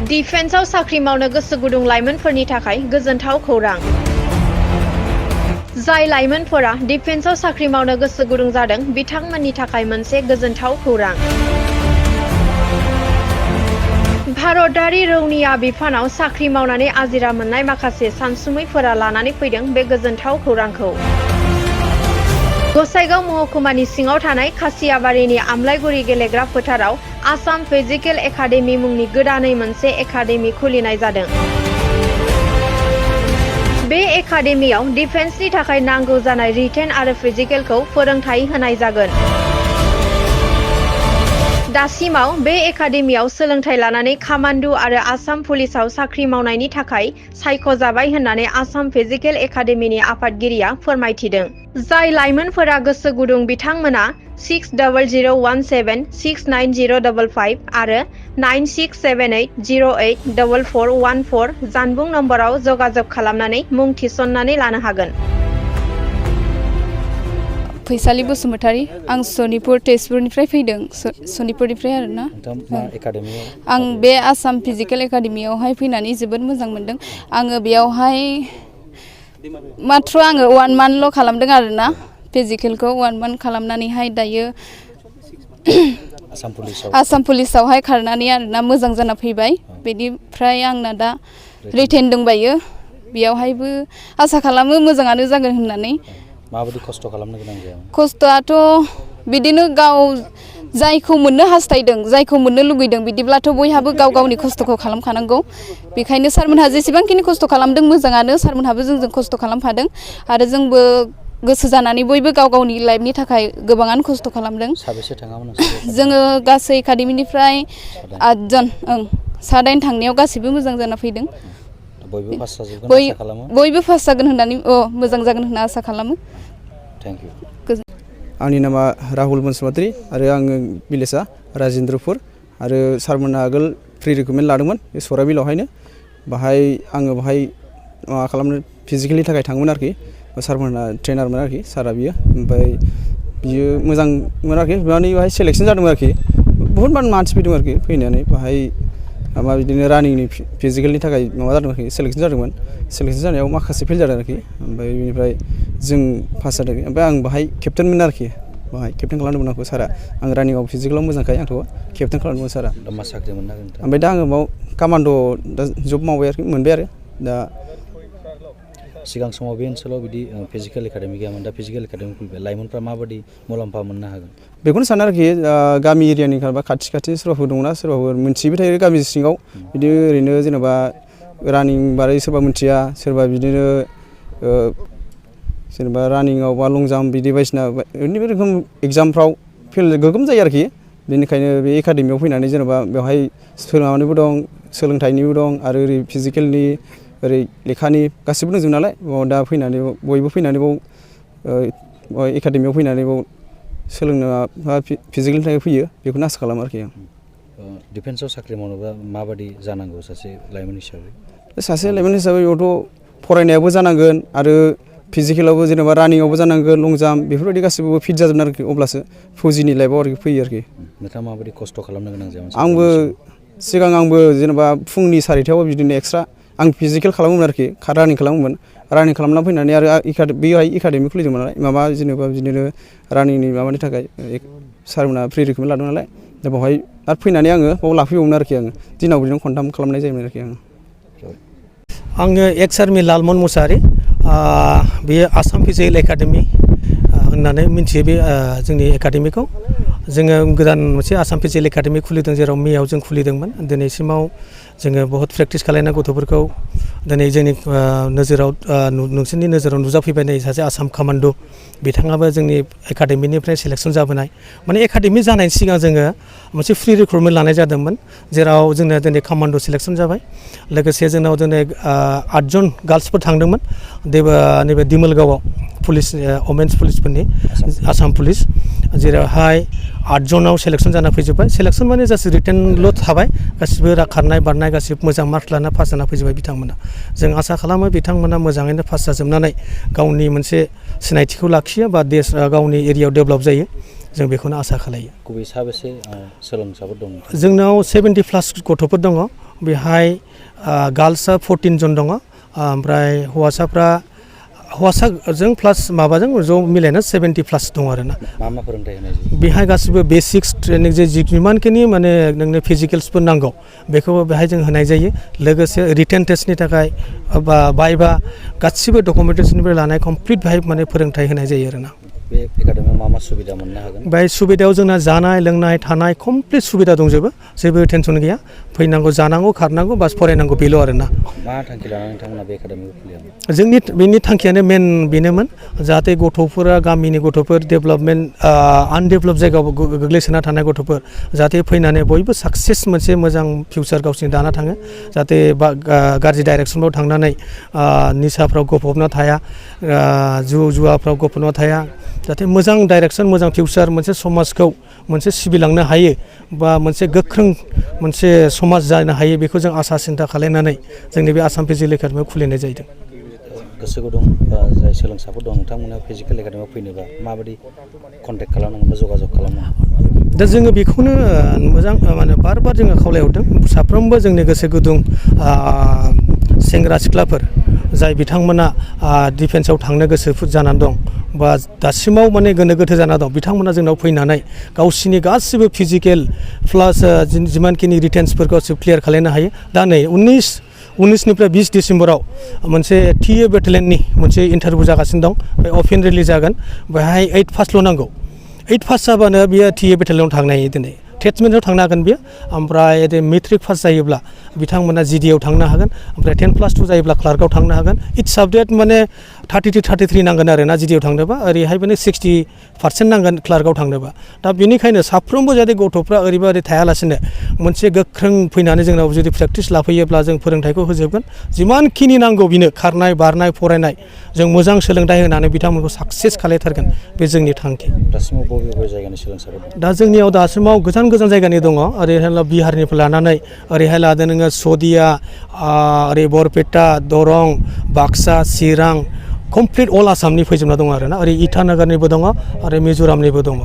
डिफेन्सआव साख्रि मावनो गोसो गुदुं लाइमोनफोरनि थाखाय गोजोनथाव खौरां। जाय लाइमोनफोरा डिफेन्सआव साख्रि मावनो गोसो गुदुं जादों बिथांमोननि थाखाय मोनसे गोजोनथाव खौरां। भारतारि रौनिया बिफानाव साख्रि मावनानै आजिरा मोननाय माखासे सानसुमैफोरा लानानै फैदों बे गोजोनथाव खौरांखौ। गसाइगाव महकुमानि सिङाव थानाय खासियाबारिनि आमलायगुरि गेलेग्रा फोथाराव आसाम फिजिकेल एकाडेमि मुंनि गोदानै मोनसे एकाडेमि खुलिनाय जादों। बे एकाडेमियाव डिफेन्सनि थाखाय नांगौ जानाय रिटेन आरो फिजिकेलखौ फोरोंथाय होनाय जागोन। दासिमाव बे एकाडेमियाव सोलोंथाय लानानै कामान्डु आरो आसाम पुलिसाव साख्रि मावनायनि थाखाय सायख'जाबाय होननानै आसाम फिजिकेल एकाडेमिनि आफादगिरिया फोरमायथिदों। जाय लाइमोनफोरा गोसो गुदुं बिथांमोना 6000176905 आरो 9678084414 जानबुं नम्बराव जगाजग खालामनानै मुं थिसननानै लानो हागोन। फैसालि बसुमतारी आं सनितपुर तेजपुरनिफ्राय फैदों सनितपुरनिफ्राय आरोना। आं बे आसाम फिजिकेल एकाडेमियावहाय फैनानै जोबोद मोजां मोनदों। आङो बेयावहाय मात्र आङो 1 मान्थल' खालामदों आरोना फिजिकेलखौ 1 मान्थ खालामनानैहाय दायो आसाम पुलिसावहाय खारनानै आरोना मोजां जाना फैबाय। बेनिफ्राय आंना दा रिटेन दंबायो बेयावहायबो आसा खालामो मोजाङानो जागोन होननानै। माबायदि खस्थ' खालामनो गोनां जाया? खस्थ'आथ' बिदिनो गाव जायखौ मोननो हास्थायदों जायखौ मोननो लुगैदों बिदिब्लाथ' बयहाबो गाव गावनि खस्थ'खौ खालामखानांगौ। बेखायनो सारमोनहा जेसेबांखिनि खस्थ' खालामदों मोजाङानो, सारमोनहाबो जोंजों खस्थ' खालामफादों आरो जोंबो गोसो जानानै बयबो गाव गावनि लाइफनि थाखाय गोबाङानो खस्थ' खालामदों। साबेसे थाङामोन? जोङो गासै एकाडेमिनिफ्राय 8 जन 7 थांनायाव गासिबो मोजां जाना फैदों। बयबो पास जाजोबगोन आसा खालामो। बयबो पास जागोन होननानै मोजां जागोन होनना आसा खालामो। Thank you. आंनि नामा राहुल बसुमतारी आरो आङो भिलेजआ राजेन्द्रपुर आरो सारमोनहा आगोल प्रि रिक्रुटमेन्ट लादोंमोन बे सराबिलावहायनो। आङो बाहाय माबा खालामनो फिजिकेलनि थाखाय थाङोमोन आरोखि। सारमोनहा ट्रेनारमोन आरोखि सारा बियो। ओमफ्राय बियो मोजांमोन आरोखि बाहाय सेलेक्सन जादोंमोन आरोखि। बुहुत मानसि फैदों आरोखि फैनानै बाहाय माबा बिदिनो रानिंनि फिजिकेलनि थाखाय माबा जादों आरोखि सेलेक्सन जादोंमोन। सेलेक्सन जानायाव माखासे फेल जादों आरोखि। ओमफ्राय बेनिफ्राय जों पास जादों। ओमफ्राय आं बाहाय केप्टेनमोन आरोखि। बाहाय केप्टेन खालामदोंमोन आंखौ सारा। आं रानिंआव फिजिकेलाव मोजांखाय आंखौ केप्टेन खालामदोंमोन सारा। मा साख्रि मोननो हागोन? ओमफ्राय दा आङो बाव कामान्ड' दा जब मावबाय आरोखि, मोनबाय आरो दा। सिगां समाव बे ओनसोलाव बिदि फिजिकेल एकाडेमि गैयामोन, दा फिजिकेल एकाडेमि खुलिबाय। लाइमोनफ्रा माबायदि मुलाम्फा मोननो हागोन? बेखौनो सानो आरोखि गामि एरियानि बा खाथि सोरबाफोर दंना सोरबाफोर मिन्थिबाय थायो गामि सिङाव बिदि ओरैनो जेनेबा रानिं बारै सोरबा मिन्थिया, सोरबा बिदिनो जेनेबा रानिंआव बा लं जाम्प बिदि बायदिसिना ओरैनो रोखोम एग्जामफ्राव फेल गोगोम जायो आरोखि। बेनिखायनो बे एकाडेमियाव फैनानै जेनेबा बेवहाय सोलोंनानैबो दं, सोलोंथाइनिबो दं आरो ओरै फिजिकेलनि ओरै लेखानि गासिबो दंजोबो नालाय। दा फैनानै बयबो फैनानै बाव एकाडेमियाव फैनानै बाव सोलोंनो बा फिजिकेलनि थाखाय फैयो बेखौनो आसा खालामो आरोखि आं। डिफेन्सआव साख्रि मावनोबा माबायदि जानांगौ सासे लाइमोन हिसाबै? सासे लाइमोन हिसाबै बेयावथ' फरायनायाबो जानांगोन आरो फिजिकेलावबो जेनेबा रानिंआवबो जानांगोन, लं जाम्प बेफोरबायदि गासिबो फिट जाजोबगोन आरोखि। अब्लासो फौजिनि लाइफआव आरोखि फैयो आरोखि। नोंथाङा माबायदि खस्थ' खालामनो गोनां जायोमोन? आंबो जेनेबा फुंनि 4टायाव बिदिनो एक्सट्रा आं फिजिकेल खालामोमोन आरोखि, रानिं खालामोमोन। रानिं खालामना फैनानै आरो बेहाय एकाडेमि खुलिदोंमोन नालाय माबा जेनेबा बिदिनो रानिंनि माबानि थाखाय सारमोनहा प्रि रिक्रुटमेन्ट लादों नालाय। दा बेवहाय आरो फैनानै आङो बाव लाफैबावोमोन आरोखि। आङो दिनाव बिदिनो खनथाम खालामनाय जायोमोन आरोखि आङो एक्स आर्मि लालमन मुसाहारि। बेयो आसाम फिजिकेल एकाडेमि होननानै मिथियो बे जोंनि एकाडेमिखौ। जोङो गोदान मोनसे आसाम फिजिकेल एकाडेमि खुलिदों जेराव मेआव जों खुलिदोंमोन। दिनैसिमाव जोङो बहुत प्रेक्टिस खालामनाय गथ'फोरखौ दिनै जोंनि नोजोराव नोंसोरनि नोजोराव नुजाफैबाय नै सासे आसाम कामान्ड' बिथाङाबो जोंनि एकाडेमिनिफ्राय सेलेक्सन जाबोनाय। माने एकाडेमि जानायनि सिगां जोङो मोनसे फ्रि रिक्रुटमेन्ट लानाय जादोंमोन जेराव जोंना दिनै कामान्ड' सेलेक्सन जाबाय। लोगोसे जोंनाव दिनै 8 जन गार्लसफोर थांदोंमोन नैबे दिमोलगावआव पुलिस वमेन्स पुलिसफोरनि आसाम पुलिस, जेरावहाय 8 जनाव सेलेक्सन जाना फैजोब्बाय। सेलेक्सन माने जास्ट रिटेनल' थाबाय, गासिबो खारनाय बारनाय गासिबो मोजां मार्क लाना पास जाना फैजोब्बाय बिथांमोना। जों आसा खालामो बिथांमोना मोजाङैनो पास जाजोबनानै गावनि मोनसे सिनायथिखौ लाखियो बा गावनि एरियायाव डेभेलप जायो, जों बेखौनो आसा खालायो। गुबै साबेसे सोलोंसाफोर दं? जोंनाव 70+ गथ'फोर दङ। बेहाय गार्लसा 14 जन दङ ओमफ्राय हौवासाजों प्लास माबाजों ज' मिलायना 70 प्लास दं आरोना। मा फोरोंथाय होनाय जायो? बेहाय गासिबो बेसिक्स ट्रेनिं जे जिमानखिनि माने नोंनो फिजिकेल्सफोर नांगौ बेखौबो बेहाय जों होनाय जायो। लोगोसे रिटेन टेस्टनि थाखाय बा बायबा गासिबो डकुमेन्टेसननिफ्राय लानाय कमप्लिट बेहाय माने फोरोंथाय होनाय जायो आरोना। बे एकाडेमियाव मा सुबिदा मोननो हागोन? बेहाय सुबिदायाव जोंना जानाय लोंनाय थानाय कमप्लिट सुबिदा दंजोबो, जेबो टेनसन गैया। फैनांगौ जानांगौ खारनांगौ बास फरायनांगौ बेल' आरोना। मा थांखि लानानै नोंथांमोना बे एकाडेमिखौ खुलियो? बेनि थांखियानो मेन बेनोमोन जाहाथे गथ'फोरा गामिनि गथ'फोर डेभेलपमेन्ट आनडेभेलप जायगायाव गोग्लैसोना थानाय गथ'फोर जाहाथे फैनानै बयबो साक्सेस मोनसे मोजां फिउचार गावसिनि दाना थाङो, जाहाथे गाज्रि डाइरेक्सनाव थांनानै निसाफ्राव गफबना थाया, जुवाफ्राव गफबना थाया, जाहाथे मोजां डाइरेक्सन मोजां फिउचार मोनसे समाजखौ मोनसे सिबिलांनो हायो बा मोनसे गोख्रों मोनसे समाज जानो हायो बेखौ जों आसा सिन्था खालामनानै जोंनि बे आसाम फिजिकेल एकाडेमियाव खुलिनाय जादों। गोसो गुदुं जाय सोलोंसाफोर दं नोंथांमोना फिजिकेल एकाडेमियाव फैनोबा माबायदि कन्टेक्ट खालामनांगोन बा जगाजग खालामनांगोन? दा जोङो बेखौनो मोजां माने बार जोङो खावलायहरदों साफ्रोमबो जोंनि गोसो गुदुं सेंग्रा सिख्लाफोर जाय बिथांमोना डिफेन्सआव थांनो गोसो जानानै दं बा दासिमाव माने गोनो गोथो जाना दं, बिथांमोना जोंनाव फैनानै गावसिनि गासिबो फिजिकेल प्लास जिमानखिनि रिटेन्सफोरखौ क्लियार खालामनो हायो। दा नै 19निफ्राय 20 डिसेम्बराव मोनसे टिए बेटेलियननि मोनसे इन्टारभिउ जागासिनो दं, बे अपेन रिलिज जागोन। बेहाय 8 पासल' नांगौ, 8 पास जाबानो बियो टिए बेटेलियनाव थांनो हायो। दिनै टेटमेन्टआव थांनो हागोन बियो, ओमफ्राय मेट्रिक पास जायोब्ला बिथांमोना जिडिआव थांनो हागोन, ओमफ्राय 10+2 जायोब्ला क्लार्कआव थांनो हागोन। इच साबजेक्ट माने 32-33 नांगोन आरो ना जिडिआव थांनोबा, ओरैहाय माने 60% नांगोन क्लार्कआव थांनोबा। दा बेनिखायनो साफ्रोमबो जाहाथे गथ'फ्रा ओरैबायदि थायालासिनो मोनसे गोख्रों फैनानै जोंनाव जुदि प्रेक्टिस लाफैयोब्ला जों फोरोंथायखौ होजोबगोन। जिमानखिनि नांगौ बिनो खारनाय बारनाय फरायनाय जों मोजां सोलोंथाइ होनानै बिथांमोनखौ साक्सेस खालायथारगोन, बे जोंनि थांखि। दासिमाव बबे जायगानि सोलोंसाफोर दं? दा जोंनियाव दासिमाव गोजान जायगानि दङ, ओरैहाय बिहारनिफ्राय लानानै ओरैहाय लादों नोङो सदिया, ओरै बरपेटा, दरं, बाक्सा, चिरां, कमप्लिट अल आसामनि फैजोबना दङ आरोना। ओरै इटानगरनिबो दङ आरो मिज'रामनिबो दङ।